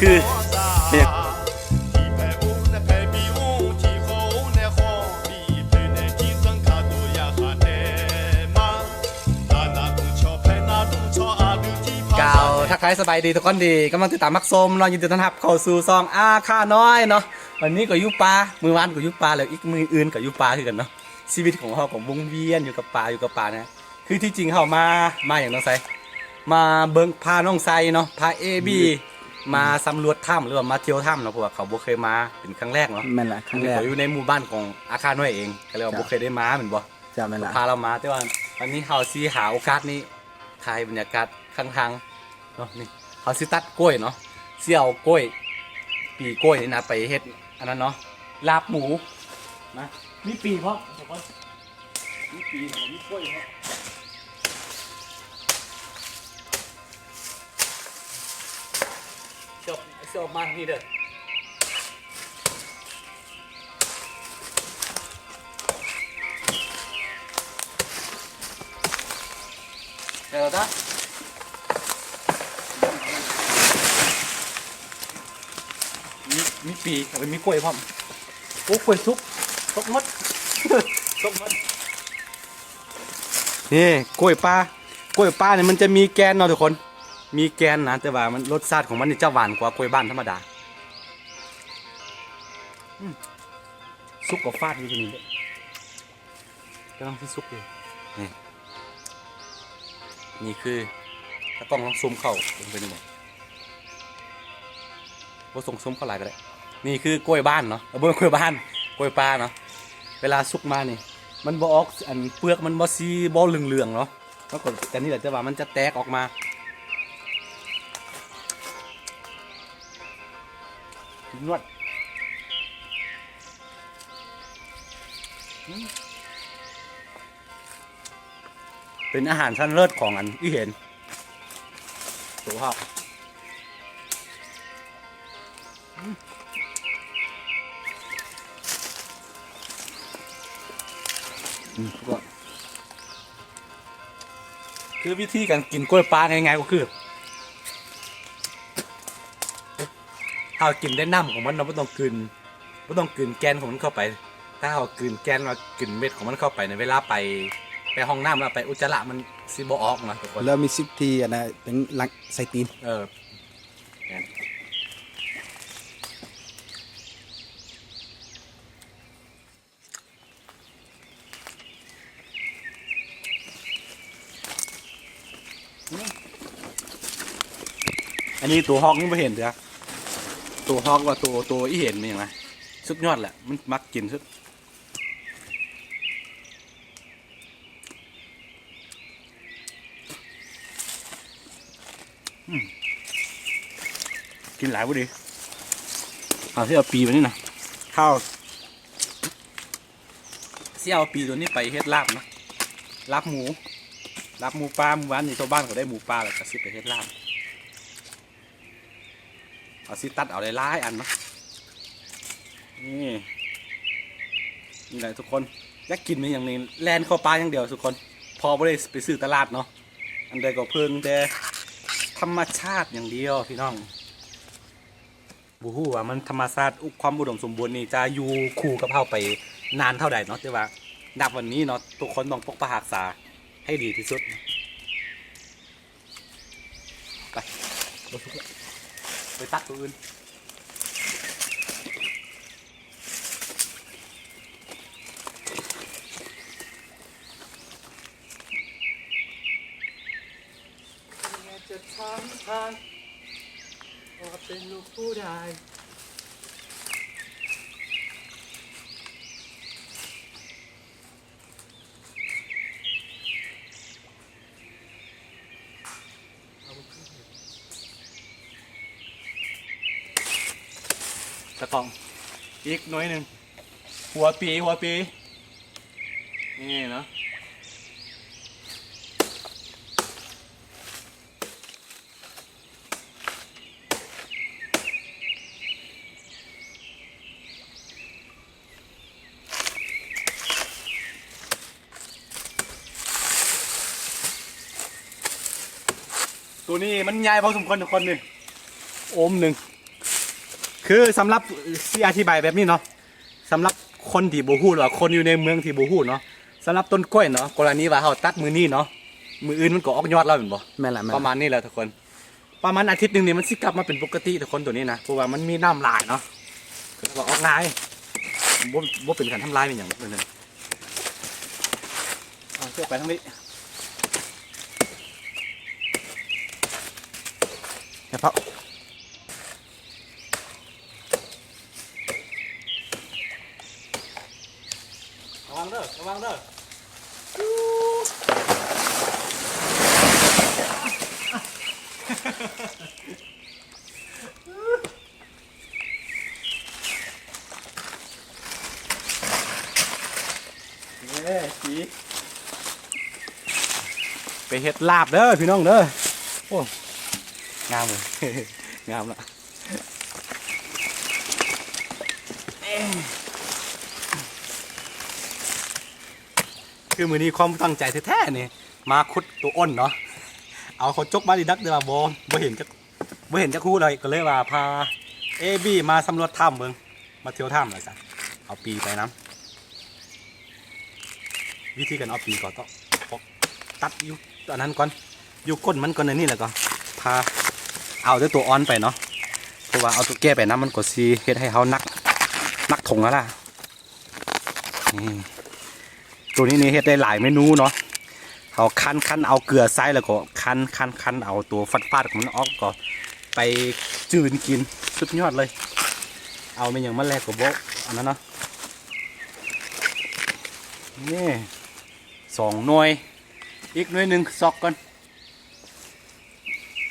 ຄືເຮັດ ກ່າວທັກທາຍສະບາຍດີທຸກຄົນທີ່ກຳລັງຕິດຕາມຮັບຊົມເນາະ, ຍິນດີຕ້ອນຮັບເຂົ້າສູ່ຊ່ອງອາຄານ້ອຍເນາະ. ວັນນີ້ກໍຢູ່ປ່າ ມື້ວານກໍຢູ່ປ່າ ແລ້ວອີກມື້ອື່ນກໍຢູ່ປ່າຄືກັນເນາະ. ຊີວິດຂອງເຮົາກໍວົງວຽນຢູ່ກັບປ່າ ຢູ່ກັບປ່ານະ. ຄືທີ່ຈິງເຮົາມາ ມາຫຍັງນ້ອງໄຊ? ມາເບິ່ງ ພານ້ອງໄຊເນາະ ພາເອບີ ມາສຳຫຼວດຖ້ຳ ຫຼືວ່າມາທ່ຽວຖ້ຳເນາະ, ເພາະວ່າເຂົາບໍ່ເຄີຍມາ ເປັນຄັ້ງແລກເນາະ. ແມ່ນລະ ຄັ້ງແລກ. ເຂົາຢູ່ໃນໝູ່ບ້ານຂອງອາຄານ້ອຍເອງ ກໍເລີຍວ່າ ເຈົ້າ ບໍ່ເຄີຍໄດ້ມາແມ່ນບໍ່? ເຈົ້າ ແມ່ນລະ. ພາລາວມາ ແຕ່ວ່າວັນນີ້ເຮົາຊິຫາໂອກາດນີ້ຖ່າຍບັນຍາກາດຂ້າງທາງເນາະ. ນີ້ເຮົາຊິຕັດກ້ວຍເນາະ ຊິເອົາກ້ວຍ ປີກ້ວຍນີ້ນະ ໄປເຮັດອັນນັ້ນເນາະ ລາບໝູ. ມາ ມີປີພ້ອມທຸກຄົນ. ມີປີ ມີກ້ວຍເນາະ. ເຊາະ ເຊາະມານີ້ເດີ. ແລ້ວຕາ ມີ ມີປີ ແລ້ວກໍມີກ້ວຍພ້ອມ. ໂອ້ ກ້ວຍສຸກ ສຸກໝົດ ສຸກໝົດ. ນີ້ກ້ວຍປ່າ ກ້ວຍປ່ານີ້ມັນຈະມີແກ່ນເນາະທຸກຄົນ ມີແກ່ນນະ ແຕ່ວ່າມັນ ລົດຊາດຂອງມັນນີ້ຈະຫວານກວ່າກ້ວຍບ້ານທຳມະດາ. ອືມ ສຸກກໍຟາດຢູ່ທີ່ນີ້ເດ້ ກຳລັງຊິສຸກຢູ່. ນີ້ ນີ້ຄື ຕາກ້ອງລອງຊູມເຂົ້າເບິ່ງເປັນຈັ່ງໃດ. ບໍ່ຕ້ອງຊູມເຂົ້າຫຼາຍກໍໄດ້. ນີ້ຄືກ້ວຍບ້ານເນາະ ເອີ ບໍ່ແມ່ນກ້ວຍບ້ານ ກ້ວຍປ່າເນາະ. ເວລາສຸກມານີ້ ມັນບໍ່ອອກ ອັນ ເປືອກມັນບໍ່ ສີບໍ່ເຫຼືອງໆເນາະ, ມັນກໍ ແຕ່ນີ້ແຫຼະ ແຕ່ວ່າມັນຈະແຕກອອກມາ ນວດ. ອືມ ເປັນອາຫານຊັ້ນເລີດຂອງອັນອີ່ເຫັນ ໂຕຮອກ. ອືມ ອືມ ກໍຄືວິທີການກິນກ້ວຍປ່າງ່າຍໆກໍຄື ເຮົາກິນແຕ່ນ້ຳຂອງມັນເນາະ ບໍ່ຕ້ອງກືນ ບໍ່ຕ້ອງກືນແກ່ນຂອງມັນເຂົ້າໄປ. ຖ້າເຮົາກືນແກ່ນ ແລ້ວກິນເມັດຂອງມັນເຂົ້າໄປໃນເວລາໄປ ໄປຫ້ອງນ້ຳ ແລ້ວໄປອຸດຈະລະ ມັນຊິບໍ່ອອກນະທຸກຄົນ. ແລ້ວມີສິດທີ່ອັນນະ ເປັນຫຼັກໃສ່ຕີນ. ເອີ ແມ່ນ. ອັນນີ້ໂຕຮອກຍັງບໍ່ເຫັນເທື່ອ ໂຕຮອກວ່າໂຕ ໂຕອີ່ເຫັນແມ່ນຫຍັງນະ ສຸດຍອດແຫຼະ ມັນມັກກິນສຸດ. ອືມ ກິນຫຼາຍບໍ່ດີ. ເຮົາຊິເອົາປີບາດນີ້ນະ ເຮົາຊິເອົາປີໂຕນີ້ໄປເຮັດລາບເນາະ ລາບໝູ ລາບໝູປ່າ. ມື້ວານນີ້ຊາວບ້ານເຂົາໄດ້ໝູປ່າ ແລ້ວກໍຊິໄປເຮັດລາບ. ເຮົາຊິຕັດເອົາຫຼາຍໆອັນເນາະ. ນີ້ ນີ້ແຫຼະທຸກຄົນ ຢາກກິນແມ່ນຫຍັງນີ້ ແລ່ນເຂົ້າປ່າຢ່າງດຽວທຸກຄົນ ເພາະບໍ່ໄດ້ໄປຊື້ຕະຫຼາດເນາະ. ອັນໃດກໍເພິ່ງແຕ່ທຳມະຊາດຢ່າງດຽວພີ່ນ້ອງ. ບໍ່ຮູ້ວ່າມັນ ທຳມະຊາດ ຄວາມອຸດົມສົມບູນນີ້ຈະຢູ່ຄູ່ກັບເຮົາໄປນານເທົ່າໃດເນາະ, ແຕ່ວ່ານັບວັນນີ້ເນາະ ທຸກຄົນຕ້ອງປົກປັກຮັກສາໃຫ້ດີທີ່ສຸດ. ໄປ ບໍ່ສຸກແລ້ວ ໄປຕັດຕົວອື່ນ. ແມ່ຈະຖາມທ່ານວ່າເປັນລູກຜູ້ໃດ? ຕາກ້ອງ ອີກໜ່ວຍໜຶ່ງ. ຫົວປີ ຫົວປີ ນີ້ເນາະ. ໂຕນີ້ມັນໃຫຍ່ພໍສົມຄວນທຸກຄົນນີ້ ໂອມໜຶ່ງ ຄືສຳລັບ ຊິອະທິບາຍແບບນີ້ເນາະ ສຳລັບຄົນທີ່ບໍ່ຮູ້ ຫຼືວ່າຄົນຢູ່ໃນເມືອງທີ່ບໍ່ຮູ້ເນາະ ສຳລັບຕົ້ນກ້ວຍເນາະ ກໍລະນີວ່າເຮົາຕັດມື້ນີ້ເນາະ ມື້ອື່ນມັນກໍອອກຍອດແລ້ວແມ່ນບໍ່? ແມ່ນລະ ແມ່ນລະ ປະມານນີ້ແຫຼະທຸກຄົນ ປະມານອາທິດໜຶ່ງນີ້ມັນຊິກັບມາເປັນປົກກະຕິທຸກຄົນ ໂຕນີ້ນະ ເພາະວ່າມັນມີນ້ຳຫຼາຍເນາະ ແລ້ວກໍອອກງ່າຍ ບໍ່ ບໍ່ເປັນການທຳລາຍອີ່ຫຍັງເລີຍ. ເອົາເຊືອກໄປທາງນີ້ ຢ່າເຜົາ ລະວັງເດີ ລະວັງເດີ. ເອີ ສີ ໄປເຮັດລາບເດີພີ່ນ້ອງເດີ. ໂອ້ ງາມເວີຍ ງາມລະ. ຄືມື້ນີ້ຄວາມຕັ້ງໃຈແທ້ໆນີ້ ມາຂຸດໂຕອ່ອນເນາະ ເອົາເຂົາຈົກມາດີດັກ ແຕ່ວ່າບໍ່ ບໍ່ເຫັນຈັກ ບໍ່ເຫັນຈັກຮູເລີຍ ກໍເລີຍວ່າພາເອບີມາສຳຫຼວດຖ້ຳເບິ່ງ ມາທ່ຽວຖ້ຳວ່າຊັ້ນ ເອົາປີໄປນຳ. ວິທີການເອົາປີກໍຕ້ອງຕັດຢູ່ອັນນັ້ນກ່ອນ ຢູ່ກົ້ນມັນກ່ອນ ອັນນີ້ ແລ້ວກໍພາເອົາແຕ່ຕົວອ່ອນໄປເນາະ ເພາະວ່າເອົາຕົວແກ່ໄປນຳ ມັນກໍຊິເຮັດໃຫ້ເຮົາໜັກ ໜັກຖົງຫັ້ນລະ. ນີ້ ໂຕນີ້ນີ້ເຮັດໄດ້ຫຼາຍເມນູເນາະ ເຮົາຄັ້ນໆ ເອົາເກືອໃສ່ ແລ້ວກໍຄັ້ນໆໆ ເອົາຕົວຟາດໆ ຂອງມັນອອກ ກໍໄປຈືນກິນ ສຸດຍອດເລີຍ. ເອົາແມ່ນຫຍັງມາແລກກໍບໍ່ອັນນັ້ນເນາະ. ນີ້ ສອງໜ່ວຍ ອີກໜ່ວຍໜຶ່ງຊອກກ່ອນ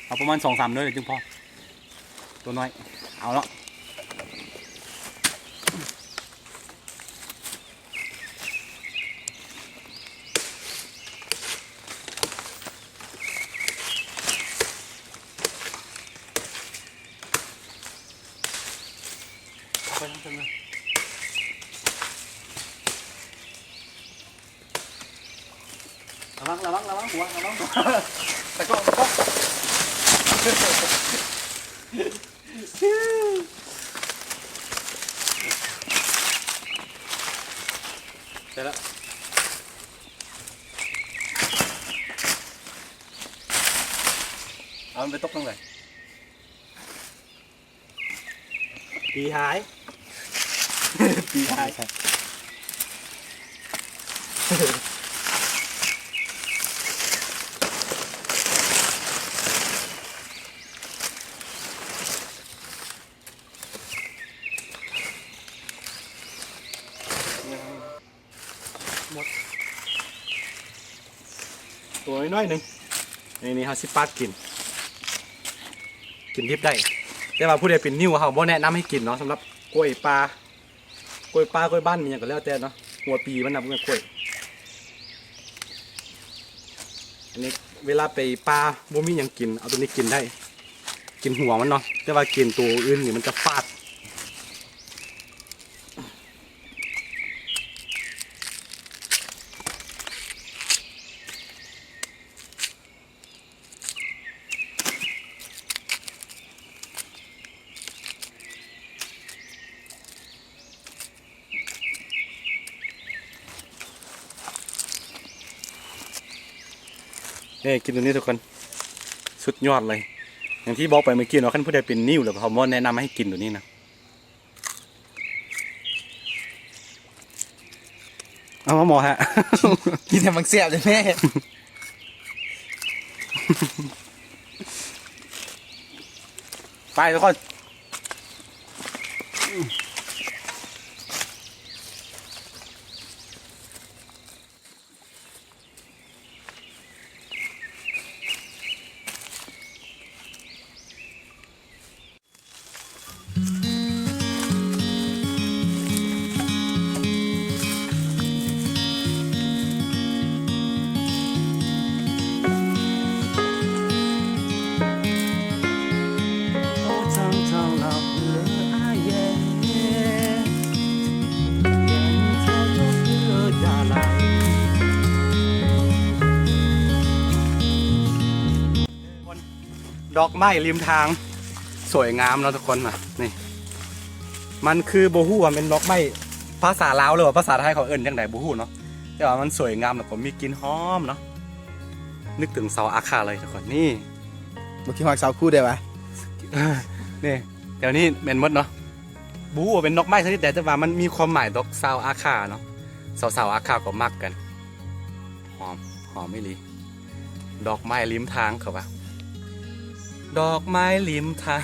ເອົາປະມານສອງສາມໜ່ວຍຈຶ່ງພໍ ຕົວນ້ອຍ ເອົາເນາະ. ເອົາໄປທາງເທິງເລີຍ. ລະວັງ ລະວັງ ລະວັງຫົວ ລະວັງຫົວ ຕະກ້ອງ ຕະກ້ອງ ໄດ້ລະ. ເອົາມັນໄປຕົກທາງໃດ? ປີຫາຍ ປີຫາຍ. ໝົດ ຕົວນ້ອຍໆໜຶ່ງ ນີ້ ນີ້ເຮົາຊິປາດກິນ ກິນດິບໄດ້ ແຕ່ວ່າຜູ້ໃດເປັນນິ້ວ ເຮົາບໍ່ແນະນຳໃຫ້ກິນເນາະ. ສຳລັບກ້ວຍປ່າ ກ້ວຍປ່າ ກ້ວຍບ້ານ ມີຫຍັງກໍແລ້ວແຕ່ເນາະ ຫົວປີມັນນະ ບໍ່ແມ່ນກ້ວຍ. ອັນນີ້ເວລາໄປປ່າບໍ່ມີຫຍັງກິນ ເອົາໂຕນີ້ກິນໄດ້ ກິນຫົວມັນເນາະ ແຕ່ວ່າກິນໂຕອື່ນນີ້ມັນຈະຝາດ. ເອີ ກິນໂຕນີ້ທຸກຄົນ ສຸດຍອດເລີຍ. ຢ່າງທີ່ບອກໄປເມື່ອກີ້ເນາະ ຄັນຜູ້ໃດເປັນນິ້ວແລ້ວ ເຮົາບໍ່ແນະນຳໃຫ້ກິນໂຕນີ້ນະ. ເອົາມາໝໍຮະ ກິນໃຫ້ມັນແຊບເດ້ແມ່. ໄປທຸກຄົນ. ດອກໄມ້ລິມທາງ ສວຍງາມເນາະທຸກຄົນນະ ນີ້ ມັນຄືບໍ່ຮູ້ວ່າແມ່ນດອກໄມ້ພາສາລາວ ຫຼືວ່າພາສາໄທເຂົາເອີ້ນຈັ່ງໃດບໍ່ຮູ້ເນາະ ແຕ່ວ່າມັນສວຍງາມ ແລ້ວກໍມີກິ່ນຫອມເນາະ ນຶກເຖິງເສົາອາຄາເລີຍທຸກຄົນ. ນີ້ ບໍ່ຄິດຮອດເສົາຄູໄດ້ຫວາ? ນີ້ ແຖວນີ້ແມ່ນໝົດເນາະ. ບໍ່ຮູ້ວ່າເປັນດອກໄມ້ຊະນິດໃດ ແຕ່ວ່າມັນມີຄວາມໝາຍຕໍ່ຊາວອາຄາເນາະ. ສາວໆອາຄາກໍມັກກັນ. ຫອມ ຫອມອີ່ຫຼີ. ດອກໄມ້ລິມທາງ ເຂົາວ່າ ດອກໄມ້ລິມທາງ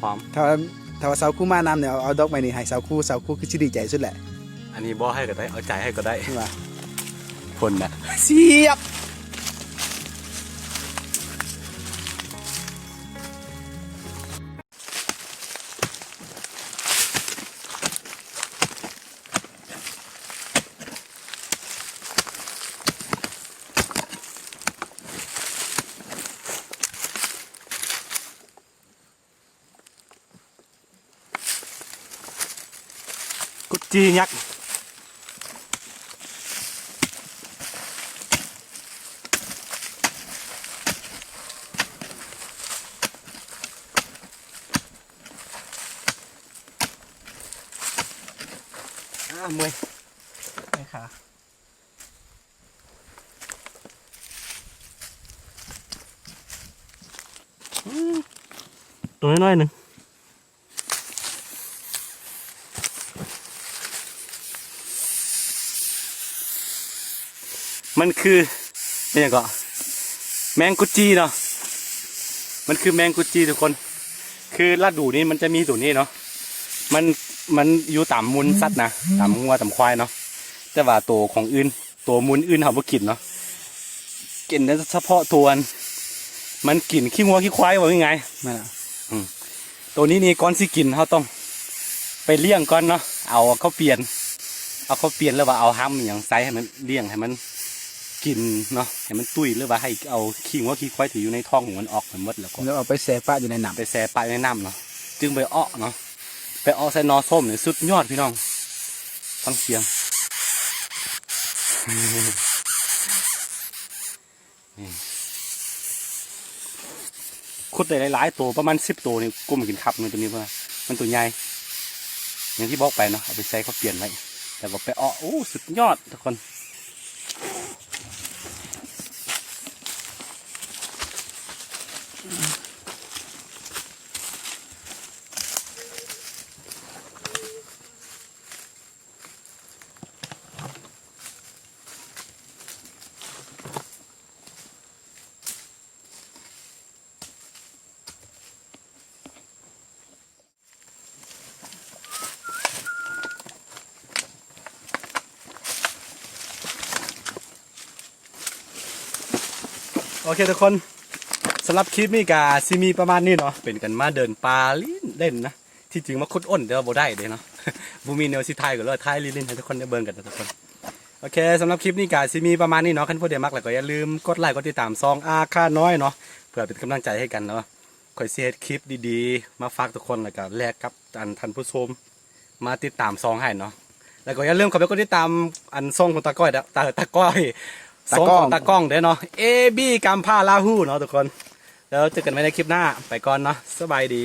ຫອມ. ຖ້າວ່າ ຖ້າວ່າສາວຄູມານຳນີ້ ເອົາ ເອົາດອກໄມ້ນີ້ໃຫ້ສາວຄູ ສາວຄູຄືຊິດີໃຈສຸດແຫຼະ. ອັນນີ້ບໍ່ໃຫ້ກໍໄດ້ ເອົາໃຈໃຫ້ກໍໄດ້. ວ່າ ພຸ້ນນະ ສຽບ. ກຸດຈີ່ຍັກ. ອາ ເມື່ອຍ ເມື່ອຍຂາ. ອືມ ຕົວນ້ອຍໆໜຶ່ງ. ມັນຄື ແມ່ນຫຍັງເກາະ? ແມງກຸດຈີ່ເນາະ. ມັນຄືແມງກຸດຈີ່ທຸກຄົນ. ຄືລະດູນີ້ມັນຈະມີໂຕນີ້ເນາະ. ມັນ ມັນຢູ່ຕາມມູນສັດນະ ຕາມງົວຕາມຄວາຍເນາະ. ແຕ່ວ່າໂຕຂອງອື່ນ ໂຕມູນອື່ນເຮົາບໍ່ກິນເນາະ. ກິນແຕ່ສະເພາະໂຕອັນ ມັນກິນຂີ້ງົວຂີ້ຄວາຍ ເວົ້າງ່າຍໆ. ແມ່ນລະ. ອືມ ໂຕນີ້ນີ້ກ່ອນຊິກິນ ເຮົາຕ້ອງໄປລ້ຽງກ່ອນເນາະ. ເອົາເຂົ້າປຽນ ເອົາເຂົ້າປຽນ ຫຼືວ່າເອົາຮຳອີ່ຫຍັງໃສ່ໃຫ້ມັນລ້ຽງ ໃຫ້ມັນກິນເນາະ ໃຫ້ມັນຕຸ້ຍ ຫຼືວ່າໃຫ້ເອົາຂີ້ງົວຂີ້ຄວາຍທີ່ຢູ່ໃນທ້ອງມັນອອກໃຫ້ໝົດ ແລ້ວກໍ ແລ້ວເອົາໄປແຊ່ປະຢູ່ໃນນ້ຳ ໄປແຊ່ປະຢູ່ໃນນ້ຳເນາະ ຈຶ່ງໄປເອາະເນາະ. ໄປເອາະໃສ່ໜໍ່ສົ້ມນີ້ສຸດຍອດພີ່ນ້ອງ. ຟັງສຽງ ນີ້ ຂຸດໄດ້ຫຼາຍໆໂຕ ປະມານສິບໂຕນີ້ ກຸ້ມກິນຄັບເນາະ ໂຕນີ້ ເພາະວ່າມັນໂຕໃຫຍ່ ຢ່າງທີ່ບອກໄປເນາະ. ເອົາໄປໃສ່ເຂົ້າປຽນໄວ້ ແລ້ວກໍໄປເອາະ. ໂອ້ ສຸດຍອດທຸກຄົນ. ໂອເຄທຸກຄົນ ສຳລັບຄລິບນີ້ກະຊິມີປະມານນີ້ເນາະ ເປັນການມາເດີນປ່າຫຼິ້ນເລ່ນນະ. ທີ່ຈິງມາຂຸດອົ້ນແຕ່ວ່າບໍ່ໄດ້ເດ້ເນາະ ບໍ່ມີແນວຊິຖ່າຍ ກໍເລີຍຖ່າຍຫຼິ້ນໆໃຫ້ທຸກຄົນໄດ້ເບິ່ງກັນເນາະທຸກຄົນ. ໂອເຄ ສຳລັບຄລິບນີ້ກະຊິມີປະມານນີ້ເນາະ. ຄັນຜູ້ໃດມັກແລ້ວກໍຢ່າລືມກົດໄລກົດຕິດຕາມຊ່ອງອາຄານ້ອຍເນາະ ເພື່ອເປັນກຳລັງໃຈໃຫ້ກັນເນາະ. ຂ້ອຍຊິເຮັດຄລິບດີໆມາຝາກທຸກຄົນ ແລ້ວກໍແລກກັບອັນທ່ານຜູ້ຊົມ ມາຕິດຕາມຊ່ອງໃຫ້ເນາະ. ແລ້ວກໍຢ່າລືມເຂົ້າໄປກົດຕິດຕາມອັນຊ່ອງຂອງຕາກ້ອຍ ຕາ ຕາກ້ອຍ ຕາກ້ອງ ຊ່ອງຂອງຕາກ້ອງເດ້ເນາະ ເອບີ ກຳພ້າລາຫູເນາະທຸກຄົນ. ແລ້ວເຈີກັນໃໝ່ໃນຄລິບໜ້າ ໄປກ່ອນເນາະ ສະບາຍດີ.